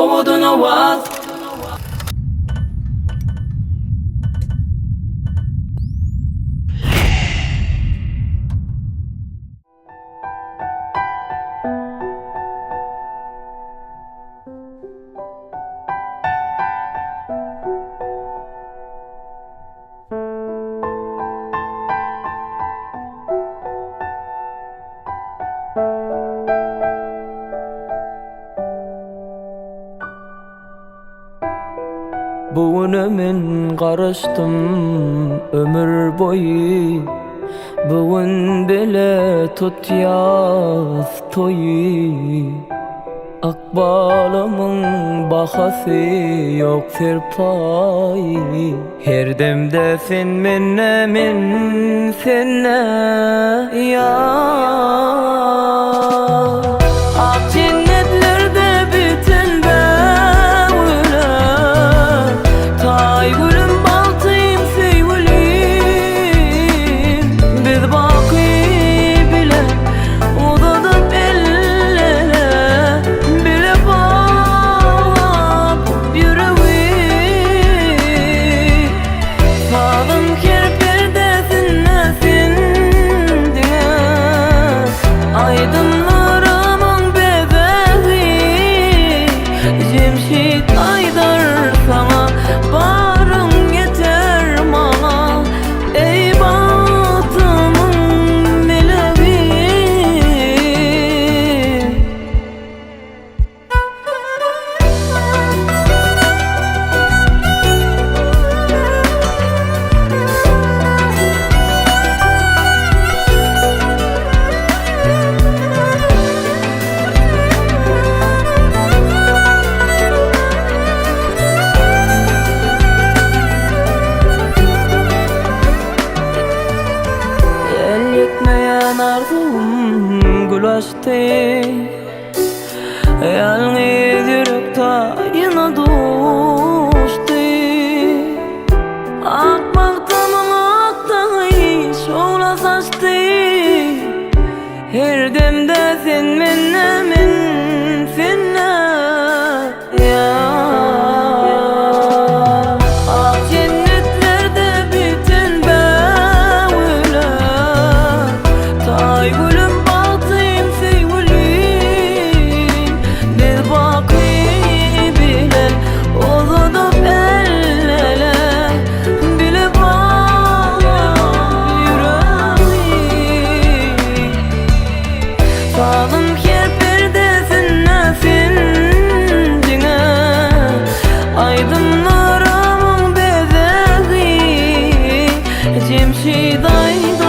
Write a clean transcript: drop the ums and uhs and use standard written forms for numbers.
Owadan owaz. Bu güne men garaşdym ömür boýy Bu gün bile tutýas toýy Ykbalymyň bahasy ýok serpaýy Her demde sen mende men sende ýar. Ak jennetlerde biten bägüle Taý gülüm bagtym söýgülim Biz baky bile uzadyp ellere Bile baglap ýüregi Sazyň her perdesinde sen diňe Aýdymlarymyň bezegi Jemşit aýdar saňa Baryň ýeter maňa Eý bagtymyň melegi. El ýetmeýän arzuwym gül açdy. Ýalňyz ýürek taýyna duşdy. Ak bagtymyň ak daňy şowla saçdy. Her demde sen mende men sende ýar. Ak jennetlerde biten bägüler Taý gülüm bagtym söýgülim Biz baky bile uzadyp el-ele Bile baglap ýüregi Sazyň her perdesinde sen diňe Aýdymlarymyň bezegi Jemşit aýdar.